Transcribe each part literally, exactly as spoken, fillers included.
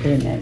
Amen.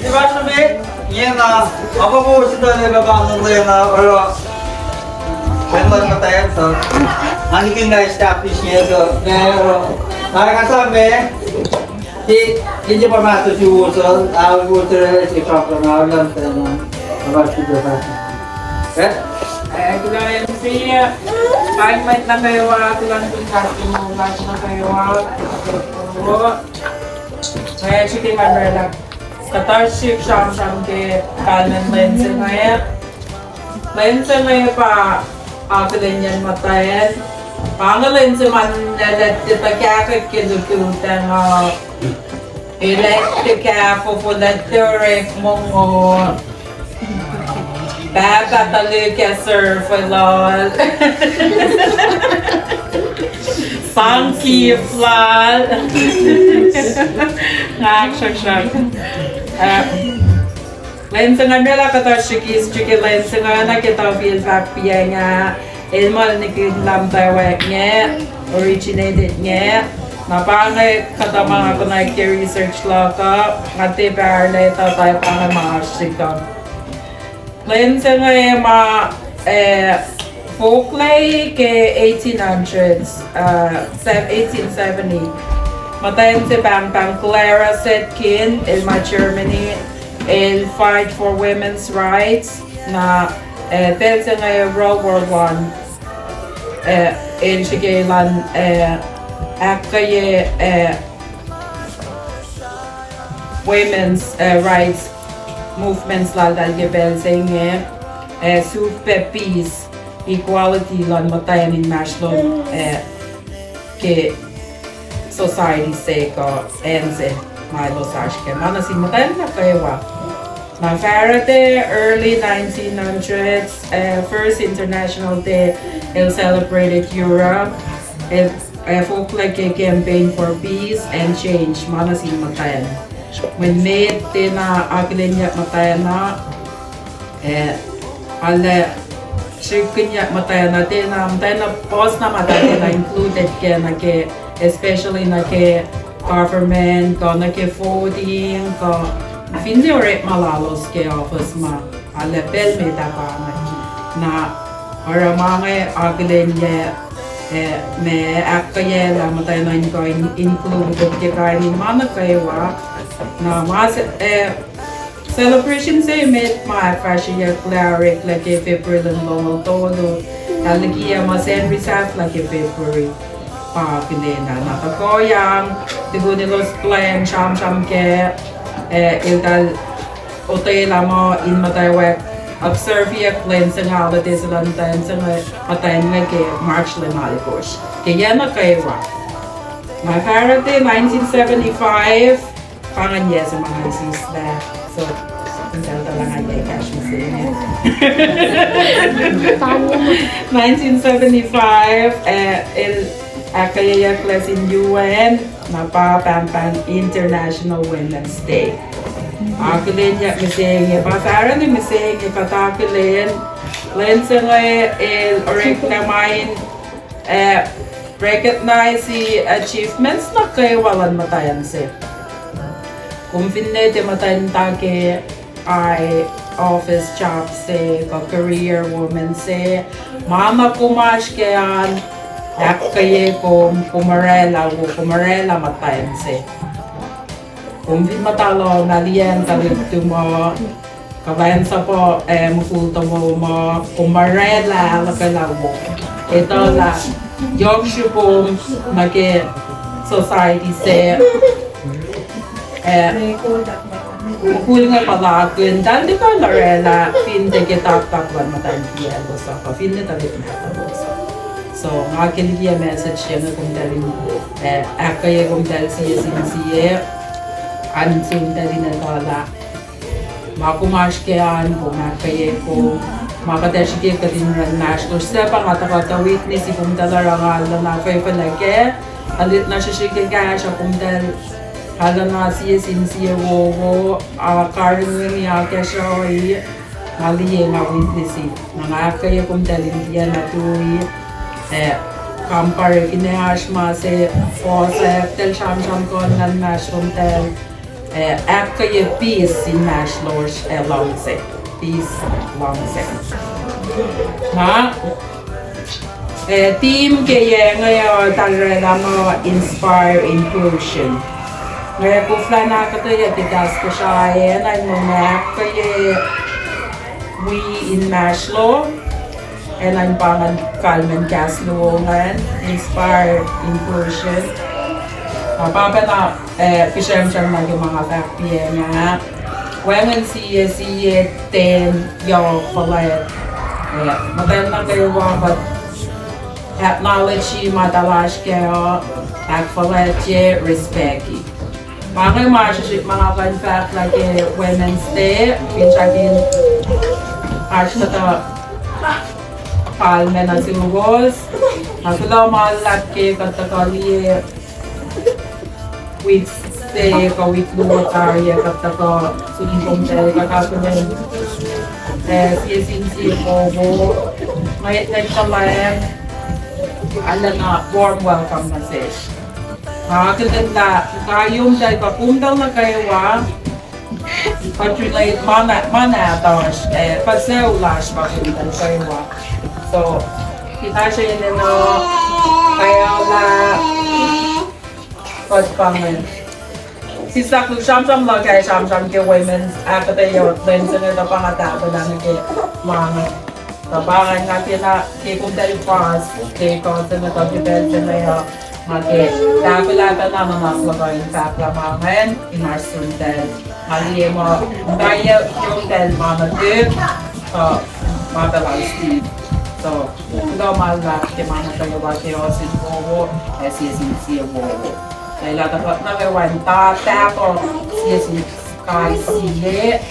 Iwacna me, yena, apa ko sita le ba lena, ora. Pen lan matayan sa. Ani kin na establish ye so, me, ora. Nai kasa me. Ti, ti pa master si uso, a uso re si pa pa na lan sa na. Apa si pa. Eh? Eh, kulang M C, eh, pain met na kayo, kulang pun katu, mas na kayo. Nga srihke member lah kuhtuh srihk sramsram ke kalmen lwen se inge. Lwen se inge pa akihlenyacn muhtwacn. Pa inge lwen se ma elos tiac tuhkahkwack ke lututacng uh. Elos tiac kahfofo, elos tiac orekma mongo. Pahpah tuhlihk ac serve lal. Sang kif lal. Ngak sraksrak. Ah, lwen se inge lah kuhtuh srihk eis srihke lwen se inge na ke tuh fihl fahk piacng ah. El muh nihkihn lah muhtwacwacack inge originated inge. Na pa inge kuhtuh ma nga konwacack ke research luhk uh, nga tiac pahlah tuh pa inge ma oasr srihk uh. Lwen se inge ma, eh, fohlohklac ke eighteen hundreds, uh, sev-, eighteen seventy. Muhtwacn se pahngpahng Clara Zetkin, el ma Germany, el fight for women's rights, na, eh, pacl se inge World War One. Eh, el srihke elan, eh, ahkkweye, eh, women's, eh, rights movements laltahl ke pacl se inge, eh, suk pac peace, equality luhn muhtwacn inmahsrlon, eh, ke society se kuh acn se ma elos oasr kac. Ma nuh sin muhtwacn nuh kwewa. Na Faraday, early nineteen hundreds, uh, first International Day, el celebrated Europe, el, uh, fohlohklac ke Campaign for Peace and Change, ma nuh sin muhtwacn. Mweyen met tiacna akihlenyuck muhtwacn uh, eh, arlac srihkkihnyuck muhtwacn uh tiacna, muhtwacn uh puhs na ma tiacna included kac nuh ke, especially nuh ke government, kuh nuh ke voting, kuh finne orekma lalos ke office ma, arlac pacl met ah pa inge. Na oruh ma inge akihlenyac, eh, ma ahkkweye lah muhtwacn uh in kuh in included ke kain in ma nuh kwewa. Na ma se, eh, celebration se met ma ahkfahsryeyucklac oreklac ke February luhn longoul tolu, tuh likiyac ma Sacnri sahflah ke February. Pa akihlen ah, na tuhkuhyang, tukun elos plwacn sramsram kac, eh, eltahl otwelah muh in muhtwacwacack observeyuck lwen se inge, holiday se luhn muhtwacn se inge, muhtwacn inge ke March lwen alkosr. Ke yac nuh kwewa. Na Faraday nineteen seventy-five, pa ingacn yac se ma nga sislah. So, in talatala nga yac ekahsr mihsenge. Nineteen seventy-five, eh, el ahkkweyeyucklac sin U N, na pa pahngpahng International Women's Day. Akihlenyuck mihsenge, pa Faraday mihsenge kuht akihlen, lwen se inge el oreklac ma in, eh, recognize achievements nuh kwewa luhn muhtwacn se. Kom finne tiac muhtwacn ta ke high office job se, kuh career woman se, ma na kom oasr kac an, ahkkweye kom, kom orwaclah wo, kom orwaclah muhtwacn se. Kom fin muhta lohm ah liyacacng tuhlihk tuhma, kuhlwacnsapuh, eh, mukul tomom uh, kom orwaclah ahluhkwelah wo. Etuh lah Yohk srihpac nuh ke society se, eh, mukul inge puhlakihn, tahl tiac kuh in orwaclah fin tiac ke taktak luhn muhtwacn kiyaclos uh, kuh finne tuhlihk nahtuhlos uh. So, nga ke liye message se inge, komtahl in, eh, ahkkweye komtahl sie sin sie, an sun tahl in etuh lah ma kom oasr kac an, kom ahkkweye kom, ma kuht ac srihke kuht in run inmahsrlosr. Suc pa nga tuhkuh tuh witness komtahl oruh nga arulacna fwefwelac kac, arulacna srihsrihk ke kahsruh, komtahl arulacna sie sin sie wowo, a karihngihn, akacsruhi, nga liye, nga witness, na nga ahkkweye komtahl in tiacna tui, eh, kampare finne oasr ma se fohsack, tahl sramsram kuh in inmahsrlon tahl, eh, ahkkweye peace inmahsrlosr, eh, luhngse. Peace, luhngse. Na, eh, theme ke yac inge uh, tahl orwaclah muh inspire inclusion. Nga koflah in ahkuhtweyac ke kahs Kosrae an, in muh ahkkweye wi inmahsrlo, ac na in pa ngan kalmacn kahs luo ingacn, inspire inclusion. Na pa pacna, eh, kisremsrem nuh ke ma nga fahk piacng ah. Wacngihn sie sie ten yohk fuhlwact. Eh, muhtwacn nuh kwewa kuht acknowledge ma tuh lasr kac uh, ahkfuhlwactye, respect-i. Pa inge ma srihsrihk ma nga kuh in fahk lah ke Women's Day, finsrak in oasr kuhtuh kalmac nuh suwos. Nga kuloh ma luhlahp ke kuht tuhkuh liye wik se kuh wik luo tari ah kuht tuhkuh sun komtahl kuht akihlen, eh, sie sin sie wowo, ngwetngwet fuhlwact, arulacna warm welcome nuh sesr. Nga akihlen lah kaiyomtahl kuh komtahl nuh kwewa, kuht relate ma na, ma nahtuhsr, eh, kuh sucu lasr pa komtahl kwewa. So, kuht ac srihke enenuh, kaolah, kuht pa inge. Sislah, kom sramsram luhk ah, sramsram ke women, ahkuhtweyac lwen se inge, tuh pa nga tahfwelah nuh ke ma inge. Tuh pa nga, nga tiacna ke komtahl fast ke kuht se inge, tuh ke pacl se inge uh, nga ke tahfwelah pacna nuhnak luhk uh in fahk lah ma ingacn in oasr sun tahl. Nga liye muh muhta ye komtahl ma nuhtihk, uh, ma pacl uh Steve. So, kuloh ma luhlahp ke ma nuh kwewa ke ohsun wowo, ac sie sin sie wowo. Lwelah tuh kuht nuh kwewa in ta, tahpuh sie sin kais sie,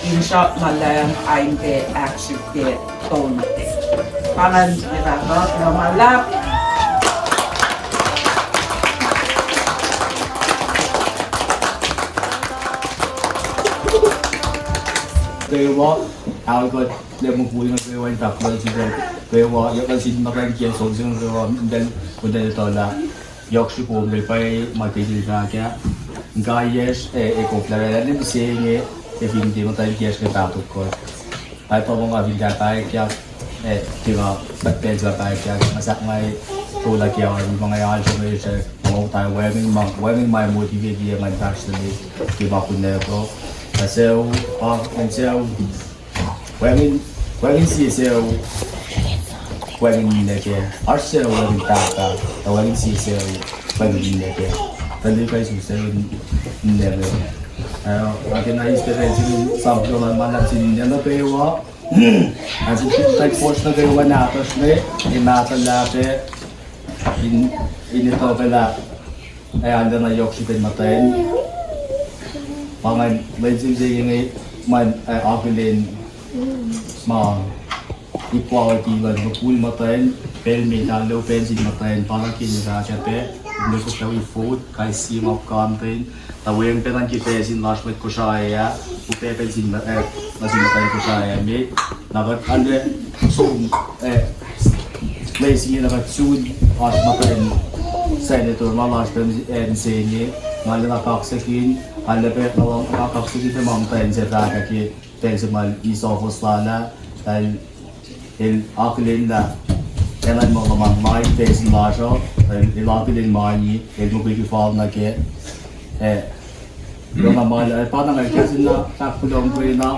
in sruhk ma Leum ac in tiac ahksrihkye tone. Pa ingacn, kuloh ma luhlahp. Kwewa, ahol kuht, lah mukul inge kwewa in fahk kuloh sin kwewa, yohk sin muhtwacn kiyacl som sin kwewa, muhtwacn, muhtwacn etuh lah yohk srihpac kom, lah pwacye ma ke sel fahk ah. Inkaiyacn, eh, eh, koflah oraclah mihsenge, eh, fin tiac muhtwacn kiyacsr inge pahtok kuht. Nga tuhkuh nga fin tiac pahyuck, eh, ke nga pacl se pahyuck, nga sahk nga, eh, tolah ke army, ma nga alsromesr, nga muhta wacngihn ma, wacngihn ma motivate-i nga in fahsr nuh met ke ma kunackuh. Nga sucu, ah, nga sucu, wacngihn, wacngihn sie sucu, wacngihn ninac kac. Oasr sucu wacngihn pahpah, tuh wacngihn sie sucu, wacngihn ninac kac. Tuh liye kais sie sucu ninac kac. Eh, nga ke na eis pacl se inge sang kuloh ma luhlahp sin ninac nuh kwewa. Ac sin kuht puhs nuh kwewa nahtuhsr me, ac mahtuhlah pac, in, in etuh pac lah, ac arulacna yohk srihpen muhtwacn. Pa ingacn lwen se inge, ma, eh, akihlen ma equality luhn mukul muhtwacn, pacl met ah, lopen sin muhtwacn, pa na ke in fahsr pac, in kuhtuh wi vote, kais sie ma content, tuh weacng pacna ke pacl sin lasr mwet Kosrae ah, upac pacl sin, eh, nuh sin muhtwacn Kosrae ah met, na kuht arlac som, eh, place inge na kuht sun oasr muhtwacn senator ma lasr pacl, eh, mihsenge, nga arlac na kaksakihn, arlac pac nga kaksakihn pac ma muhtwacn se fahk ah ke pacl se ma el eis ohfohs lal ah, el, el akihlen lah enenuh in muh luhman lain pacl sin lasr uh, el, el akihlen mani, el mukwikwi fal nuh kac, eh, kuloh ma luhlahp, pa na nga kahs in na fahk kuloh muhkwena,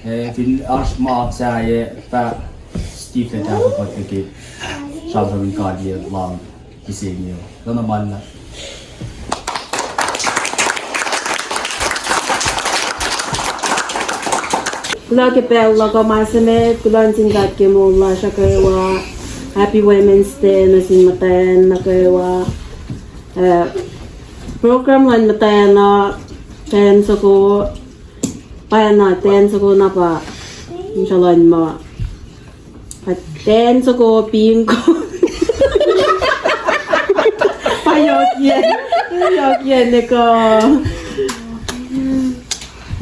eh, fin oasr ma sahyac, fah Sifilpac tahfuh kuht ke sramsram in kaliyac lal kihsen inge. Lana ma luhlahp. Kuloh ke pacl luhk uh ma se met, kuloh nuh sin God ke moul lasr uh kwewa. Happy Women's Day nuh sin muhtwacn nuh kwewa. Eh, program luhn muhtwacn uh, ten soko, pacna ten soko na pa, inshallah, ma. Ten soko bingo. Pa yohk yen, yohk yen ekuh.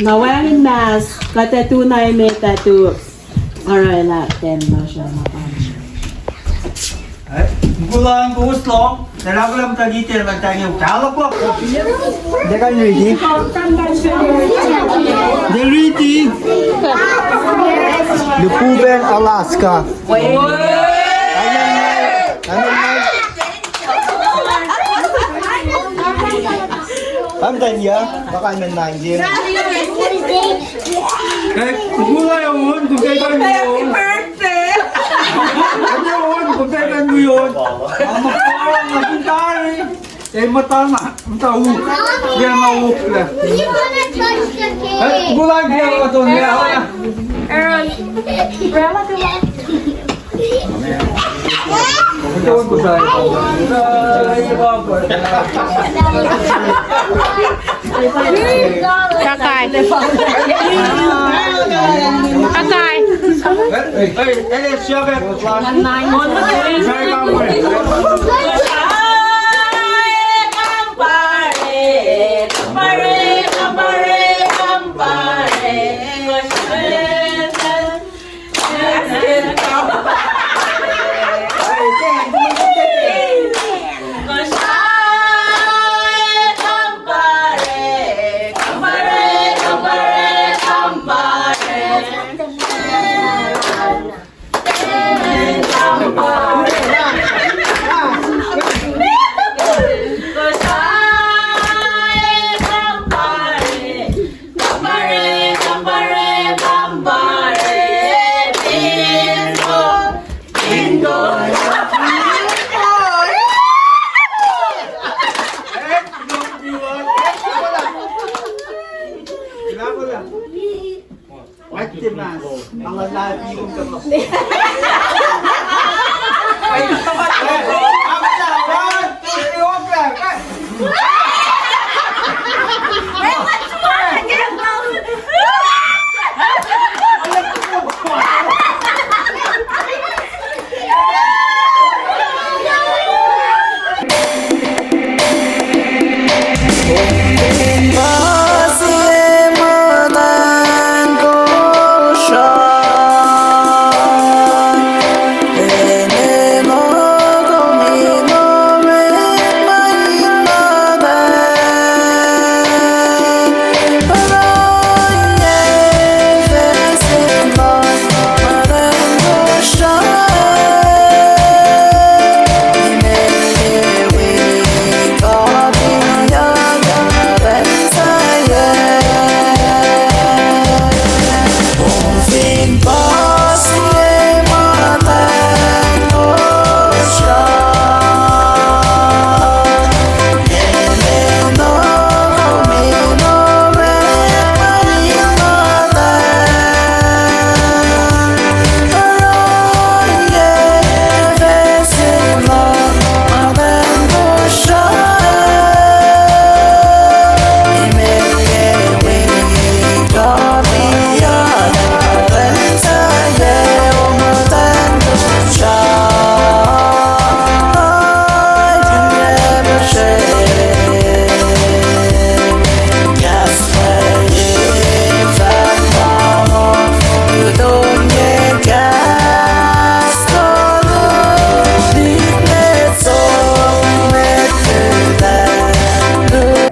Na wacngihn mas, kuht ac tu na emet ac tu. Oruh lah ten lasr uh ma pa. Eh, mukul an kowos lohng. Tara kulam tari te la tari kahlap. They can read it. They read it. Lipubeng, Alaska. Kalmen nai. Kalmen nai. Kalmen nai. Kalmen nai. Hey, mukul an, kom tari kan. Happy birthday. Kom tari kan. Ama parang na kuntari. Ei, matana, mata uk. Dia na uk lah. Eh, bulan dia na ton dia. Aaron, berapa tu? Ito ku sa. Kakai. Kakai. Hey, hey, hey, siya ka.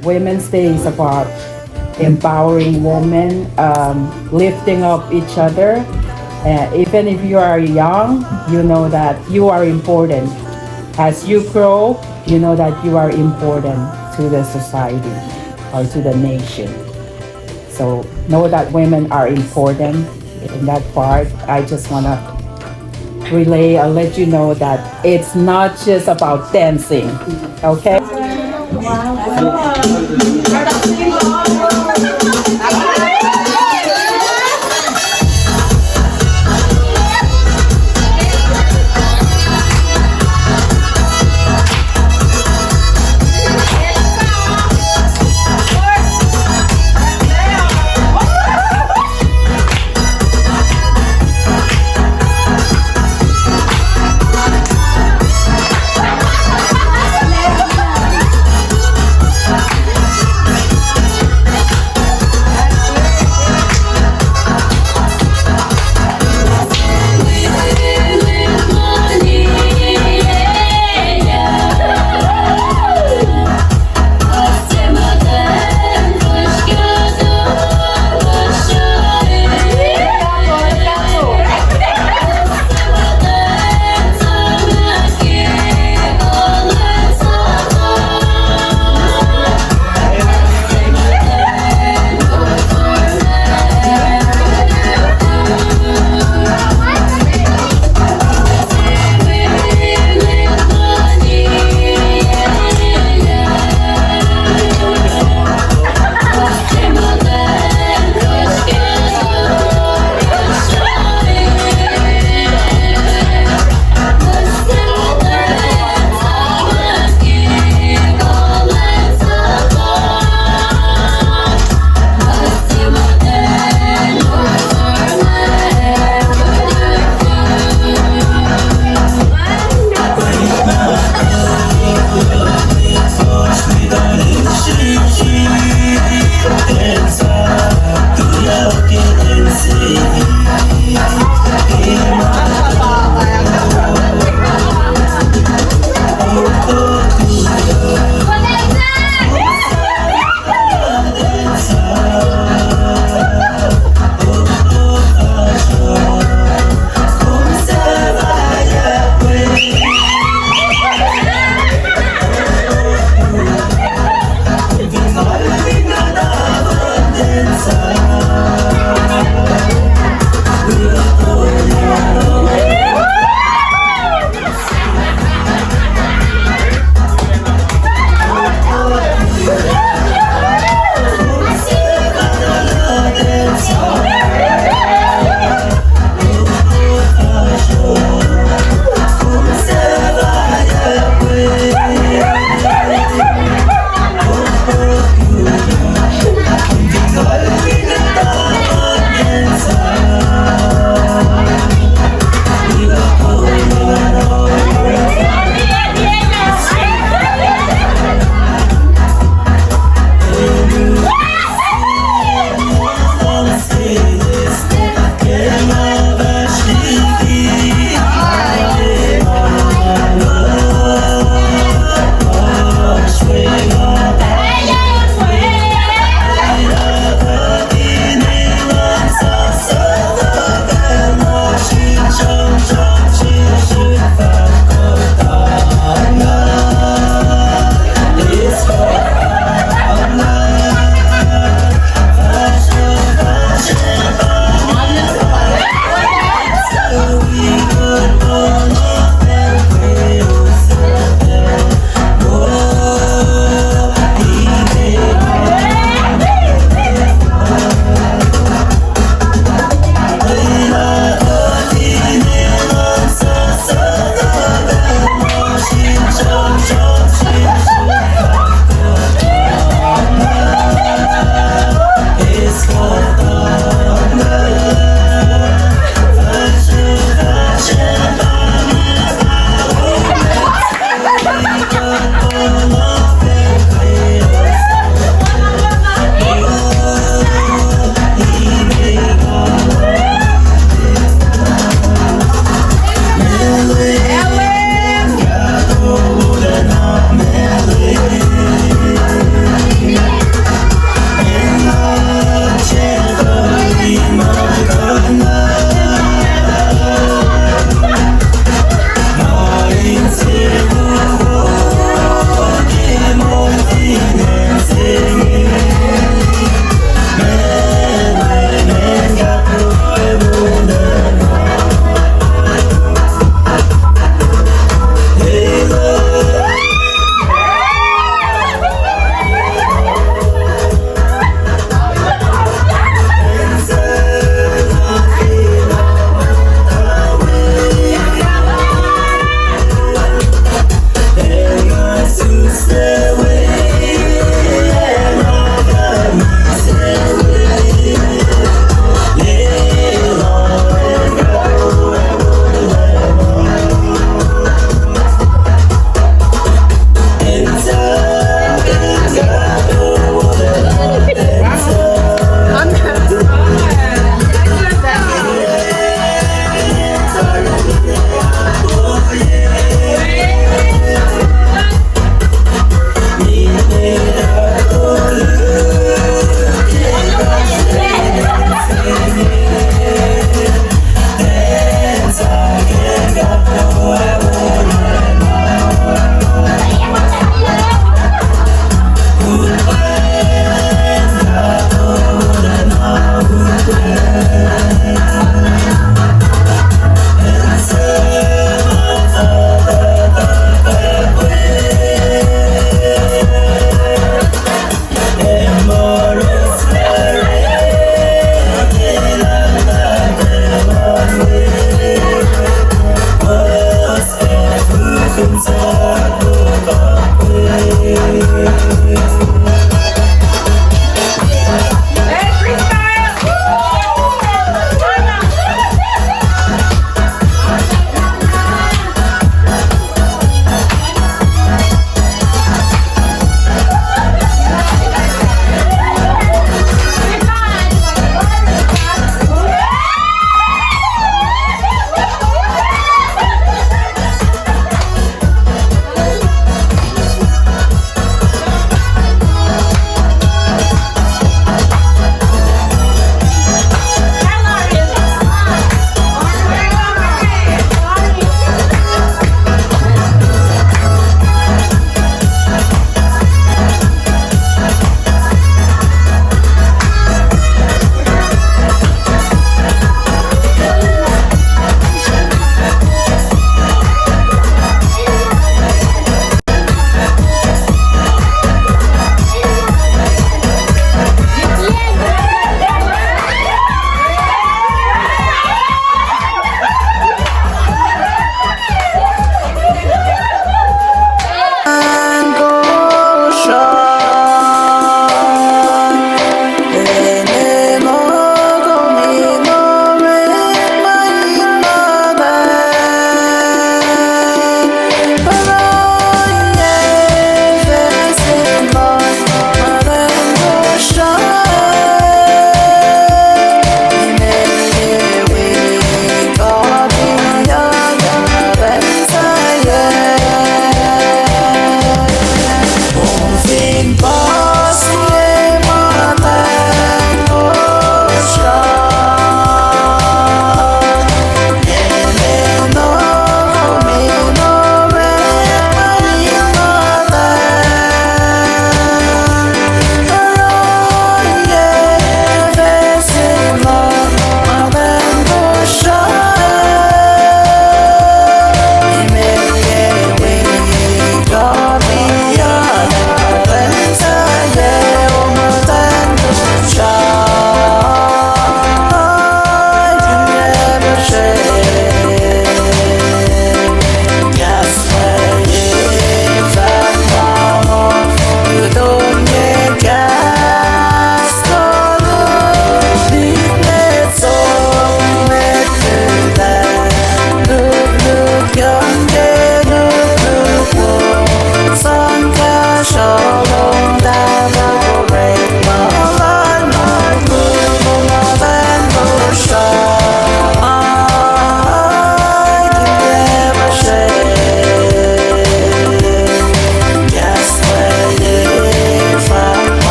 Women's Day is about empowering women, um, lifting up each other. Uh, even if you are young, you know that you are important. As you grow, you know that you are important to the society or to the nation. So know that women are important in that part. I just want to relay and let you know that it's not just about dancing, okay?